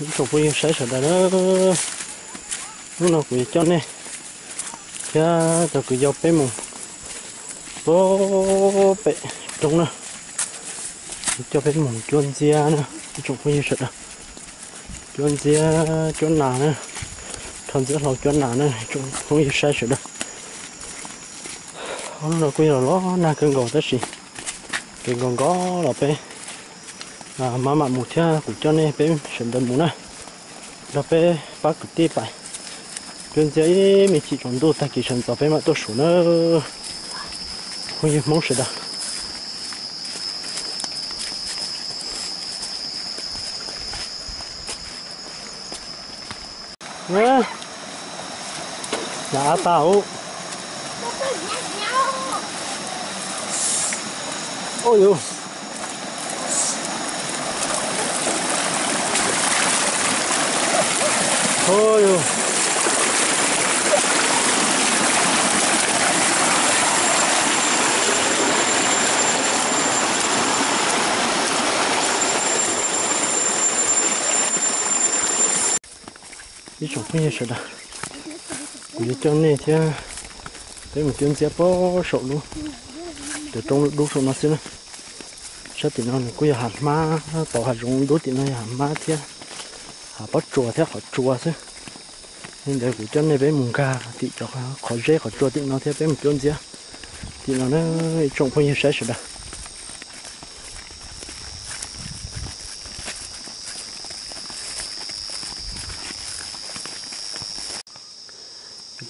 Ib tsoom phooj ywg saib sawv daws na, hnub no kuv yuav coj nej thiab cov kwv yau peb mus pem roob na, coj peb mus cuab ntxiab na, ib tsoom phooj ywg sawv daws. Cuab ntxiab cuab nas na, rho ntxiab hlau cuab nas na, ib tsoom phooj ywg saib sawv daws. Hnub no kuj yog los nag kawg nkaus tab sis kev nkaus nkaus los peb maj mam mus thiab kuv coj nej peb sawv daws mus na, nrog peb pab kwv tij pais cuab ntxiab ib me chim tsaus ntuj tag kis sawv ntxov peb mam tuaj Suav na, phooj ywg Hmoob sawv daws. Lam av tas ub. Oj yus. Oj yus. Ib tsoom phooj ywg sawv daws, kuv yuav coj nej thiab peb mus cuab ntxiab pem saum lub, cov roob dub dub saum no xwb na. Sab tim no nws kuj yog hav hmab, tau hav zoov dub tim no yog hav hmab thiab hav pob tsuas thiab qhov tsua xwb. Li ntawd kuv coj nej peb mus nkag tim cov qhov zeb qhov tsua tim no thiab peb mus cuab ntxiab tim no na, ib tsoom phooj ywg saib sawv daws.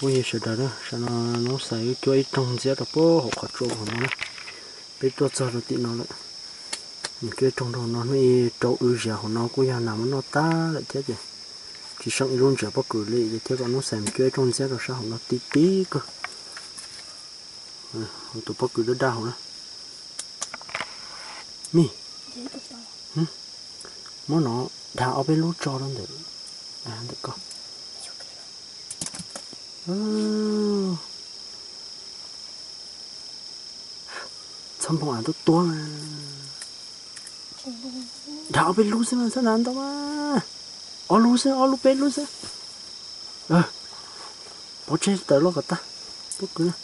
Phooj ywg sawv daws, sab no Noob Xais wb cuab ib rooj ntxiab rau pem hauv qhov tsua hauv no na. Peb tuaj txog rau tim no lawm, mus cuab ib rooj rau hauv no, hnub ib rau w zias hauv no kuj yog nas muab noj tag lawm thiab ces tsis seem ib lub ntsiav pob kws li ces thiaj kom Noob Xais mus cuab ib rooj ntxiab rau sab hauv no tib tib kawg. Tus pob kws daj daj hauv na. Mij, muab no dhau ob peb lub tso rau ntawm, ntawm ko. Txhob npoo av tuab tuab mas. Dhau ob peb lub xwb mas txhob dhau ntau mas. Ob lub xwb, ob lub peb lub xwb. Pov tseg tawm los kom tag. Pob kws na.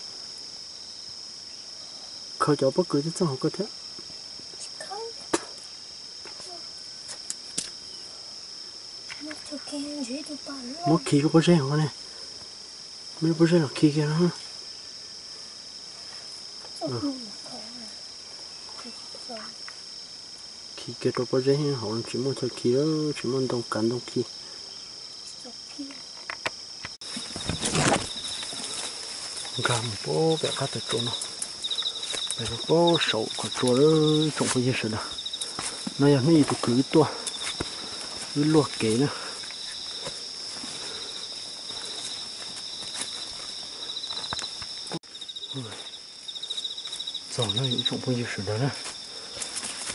Khaws cov pob kws thiab txooj hauv koj thiab. Muab khi lub pob zeb hauv ne. Muab lub pob zeb los khi kiag no. Khi kiag rau pob zeb hauv, tsis muaj chaw khi, tsis muaj ntoo kav ntoo khi. Nkag mus pem qab tawm tsua no, pem rau pem saum qhov tsua lawm tsoom phooj ywg sawv daws. No yog hnub ib tus kwv wb tuaj, wb luaj kev na. Txog na ib tsoom phooj ywg sawv daws na,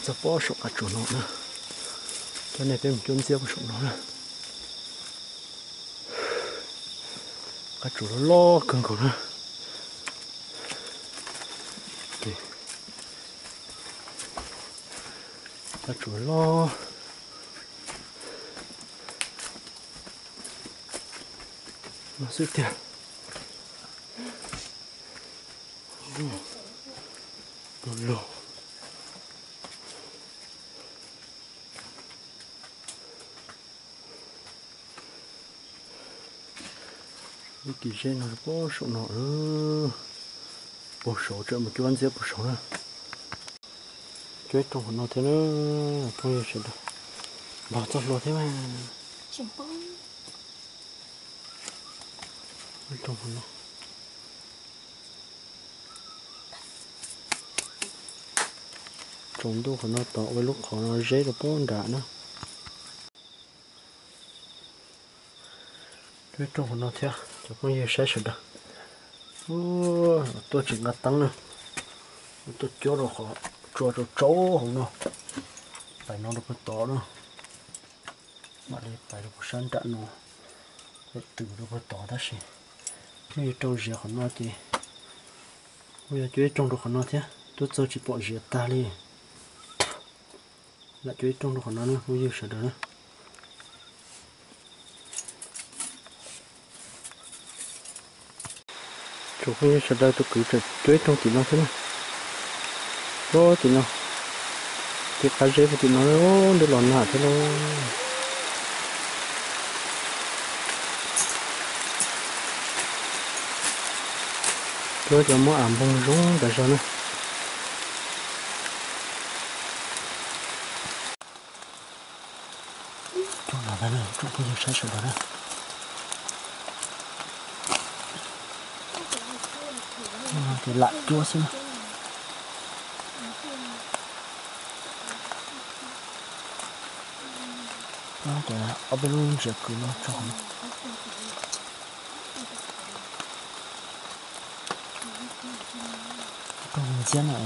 txog pem saum qab tsua no na, coj nej peb mus cuab ntxiab pem saum no na. Qab tsua loj loj kawg nkaus na. Qab tsua loj no xwb tiag. Loj loj. Lub kis zeb no pem saum no, pem saud, tseem mus cuab ntxiab pem saud na. Cuab ib rooj qhov no thiab na, phooj ywg sawv daws. Npog txoj hlua thiab mas. Ib rooj qhov no. Tsaus ntuj qhov no tos ua lub qhov no zeb rau pem nram na. Cuab ib rooj qhov no thiab cov phooj ywg saib sawv daws. Tuaj tsis nqa teeb na, tuaj cuab rau qhov tsua tsaus tsaus hauv no. Pais no rau puag tod na, mam li pais rau puag sab nram no, tws rau puag tod tab sis hnub ib rau zias qhov no ces kuj yog cuab ib rooj rau qhov no thiab, tuaj txog tsis pom zias tag li. Lam cuab ib rooj rau qhov no na phooj ywg sawv daws na. Tsoom phooj ywg sawv daws, tus kwv tseem cuab ib rooj tim no thiab na. Cuab tim no, tim qab zeb puag tim no, ntuj los nag thiab lauj. Cuab cov muab av npog zoo tas zog na. Tsoom phooj ywg sawv daws na, ces lam cuab xwb na. Ces ob peb lub ntsiav kws no tso, rooj ntxiab no es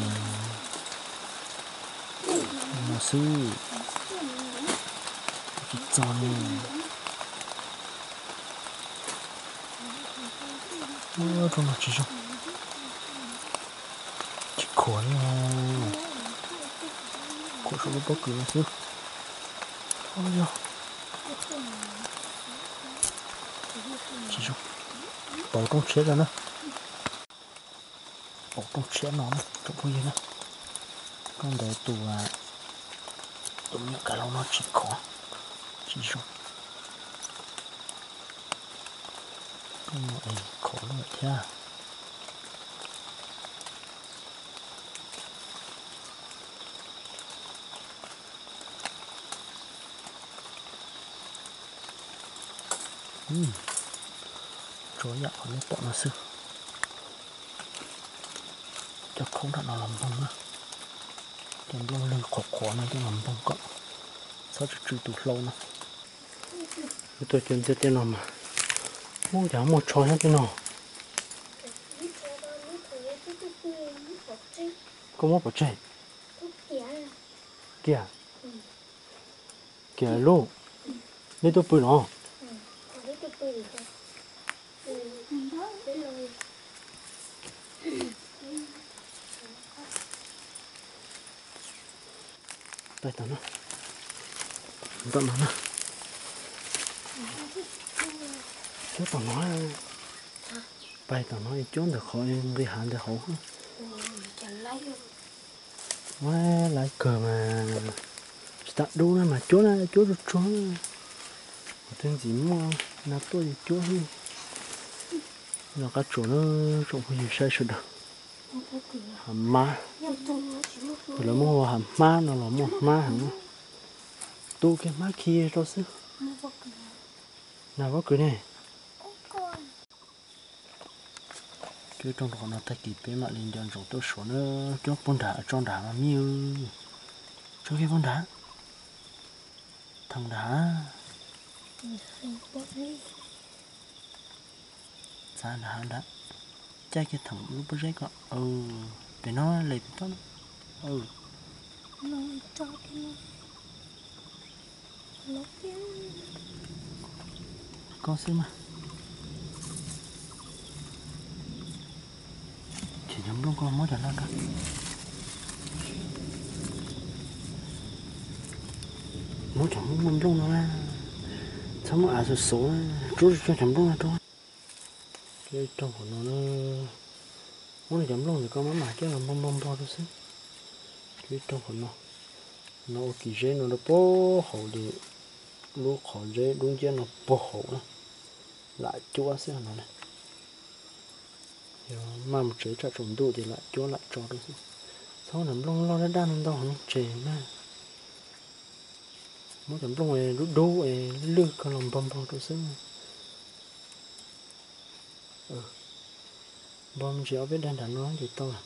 no xwb, tsis txog li. Rooj no tsis zoo, tsis khuam li, khuam saum lub pob kws no xwb. Yog tsis zoo, pauv rooj tshiab no na. Pauv rooj tshiab no na tsoom phooj ywg na. Rooj ntawd tus, tus me nyuam kav hlau no tsis khov, tsis zoo. Rooj no es khov lawm thiab. Tso yam qhov nej pom no xwb. Cov khaub nram no los npog na. Cov nplooj lwg qhuav qhuav no coj los npog kom txhob tsw tsw tus hlau no. Tuaj cov ntxiab tej no mas, ub, cas muaj tsho nyob tej no. Koj muab pov tseg. Kiag, kiag lub, neb tuaj pw no. Pais tom no, tom no na. Cuab tom no, pais tom no cuab ntawm qhov nqis hav ntawd hauv. Ua laiv kawg mas, tsis tas dub na mas cuab na, cuab tsuag tsuag. Kuv twb ntxim muaj nas tuaj cuab xwb. No qab tsuas na, tsoom phooj ywg saib sawv daws. Hav mab, lawv muab hu ua hav hmab no los muaj hmab heev. Tu kiag hmab khi rau xwb. Nas pob kws ne. Cuab rooj rau qhov no tag kis peb mam li nco ntsoov tuaj suav na. Cuab puag nrad, tso nrad mas mij. Tso kiag puag nrad. Theem nrad. Txav nrad nrad. Caij kiag theem lub pob zeb kom, pem no, les pem toj no. Koj xwb mas. Ces cov nplooj koj muab cov no rau. Muab cov muaj nplooj no na. Txhob muab av xuv xuv, rub cov nplooj no rau. Cuab ib rooj qhov no na. Muab cov nplooj ntawd koj maj mam coj los npog npog npog rau xwb. Cuab ib rooj qhov no. No ua kis zeb no rau puag hauv li, lub qhov zeb dub nciab no puag hauv na. Lam cuab xwb no na. Yog maj mus tsev tsam tsaus ntuj ces lam cuab lam tso rau xwb. Txhob cov nplooj loj daj daj ntau ntau hauv no tseg na. Muab cov nplooj dub dub lwj kawg los npog npog rau xwb. Npog me ntsis ob peb dag nram no ces tau lawm.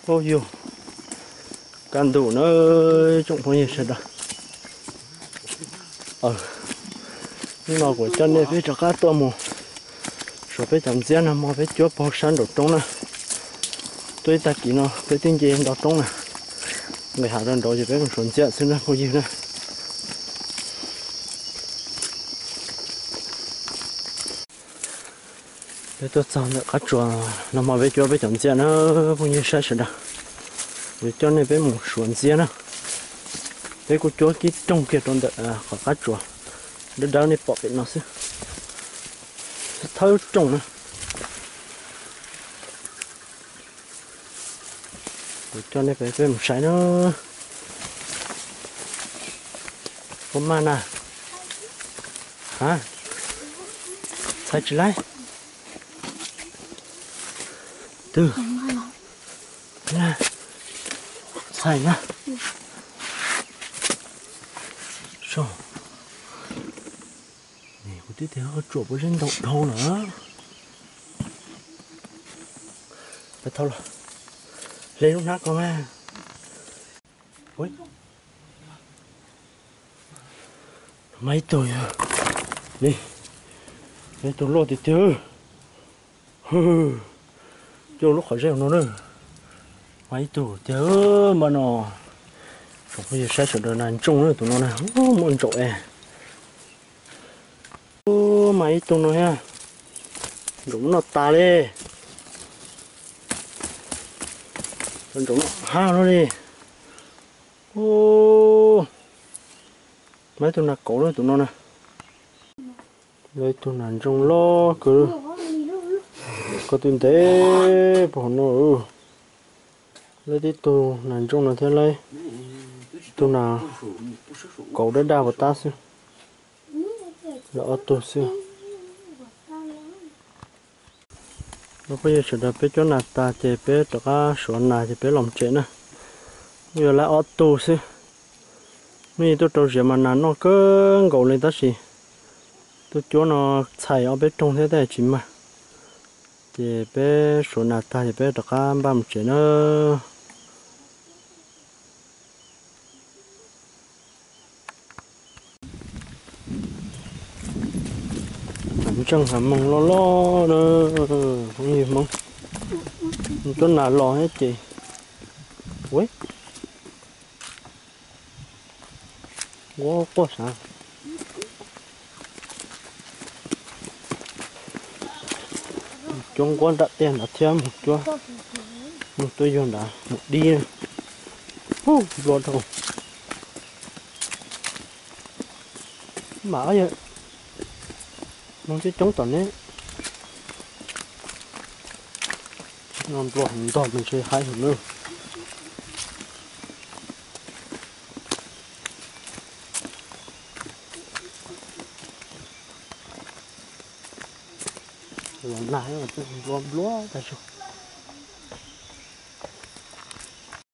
Ub yug, kaj ntug na, tsoom phooj ywg sawv daws. Hnub no kuv coj nej peb rov qab tuaj mus suav peb cov ntxiab no mog, peb cuab puag sab nraum roob na. Tuaj ib tag kis no peb twb nce nto roob na, nqis hav rau nraud ces peb mus suav ntxiab xwb na phooj ywg na. Peb tuaj txog ntawm qab tsuas no mas peb cuab peb cov ntxiab na, phooj ywg saib sawv daws. Kuv coj nej peb mus suav ntxiab na. Peb kuj cuab kib rooj kiag rau ntawm qhov qab tsuas dawb dawb nej pom pem no xwb. Thawb rooj na. Kuv coj nej peb mus saib na. Puas mag na? Ha? Txhais tsis laib. Twg? Txhais na. Kuv twb tias tsuam puas zeb ntau dhau lawm. Hle lub hnab ko mas. Mas ib tug, ib tug loj tiag tiag. Coj lub qhov zeb no na. Mas ib tug tiag mas no. Tsoom phooj ywg saib sawv daws, nas ntsooj na tus no na, muaj ntsaum es. Mas ib tug no thiab. Ntsaum noj tas li. Ntsaum noj hab luaj li. Mas ib tug nas kauv na tus no na. Lawv ib tug nas ntsooj loj kawg. Ko tw ntev puag hauv no. Lawv tib tug nas ntsooj no thiab lawv tug nas kauv daj daj puas tab xwb. Lawv ob tug xwb. Phooj ywg sawv daws, peb cuab nas tas ces peb rov qab suav nas ces peb los tsev na. Muaj yuav lawv ob tug xwb. Hnub ib tuaj rau ziav mas nas noj kawg nkaus li tab sis tuaj cuab no txhais ob peb rooj thiab tab sis tsis mag. Ces peb suav nas tag ces peb rov qab npaj mus tsev na. Ntseej hav moog loj loj na, phooj ywg Hmoob. Cuab nas los thiab ces, ua, quaj quaj sav. Cuab nquab nram tiaj nrad thiab mus cuab, mus tuaj yug nrad mus dib na. Hu, nplua dhau. Mam yog, noog coob coob tom ne. No nplua heev ntog mas ntshe haib heev na. Los nag nplua nplua tas zog.